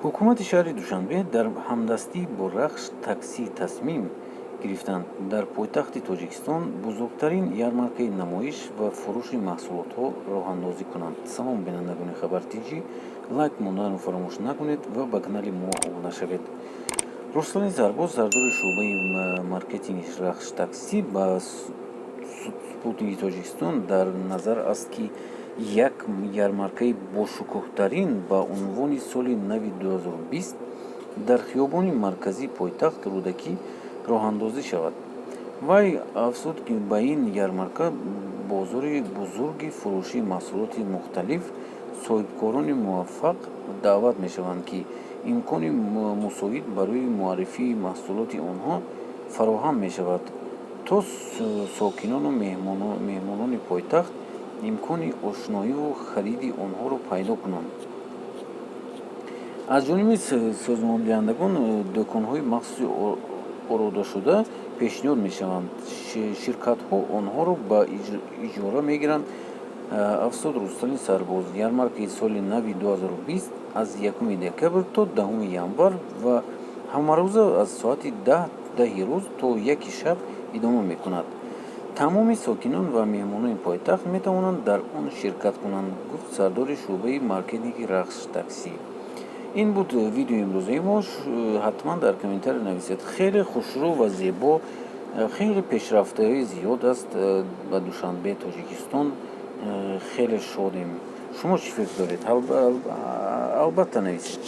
Ҳукумати шаҳри Душанбе дар ҳамдастӣ бо Рахш Таксӣ тасмим гирифтанд дар пойтахти Тоҷикистон бузургтарин ярмаркаи намоиш ва фурӯши маҳсулотҳо роҳандозӣ кунанд. Салом, бинандагони Хабар ТҷЛайк монданро фаромӯш накунед ва ба канали мо обуна шавед. Руслани Сарбоз, сардори шӯъбаи маркетинги Рахш Таксӣ, ба Спутники Тоҷикистон дар назар аст, ки як ярмаркаи бошукӯҳтарин ба унвони соли нави 2020 дар хиёбони марказии пойтахт Рӯдакӣ роҳандозӣ шавад. Вай афзуд, ки ба ин ярмарка бозори бузурги фурӯши маҳсулоти мухталиф, соҳибкорони муваффақ даъват мешаванд, ки имкони мусоид барои муаррифии маҳсулоти онҳо фароҳам мешавад, то сокинону меҳмонони пойтахт имкони ошноиву хариди онҳоро пайдо кунанд. Аз ҷониби созмондиҳандагон дӯконҳои махсуси ородашуда пешниҳод мешаванд, ширкатҳо онҳоро ба иҷора мегиранд, афзуд Рустами Сарбоз. Ярмаркаи соли нави 2020 аз 1 декабр то 10 январ ва ҳамарӯза аз соати 10 рӯз то 1 шаб идома мекунад. Тамоми сокинон ва меҳмонони пойтахт метавонанд дар он ширкат кунанд, гуфт сардори шӯъбаи маркетинги Рахш Таксӣ. Ин буд видеои имрӯзаи мо. Ҳатман дар комментария нависед. Хеле хушрӯ ва зебо, хеле пешрафтаҳои зиёд аст ба Душанбе, Тоҷикистон. Хеле шодем. Шумо чӣ фикр доред? Албатта, нависед.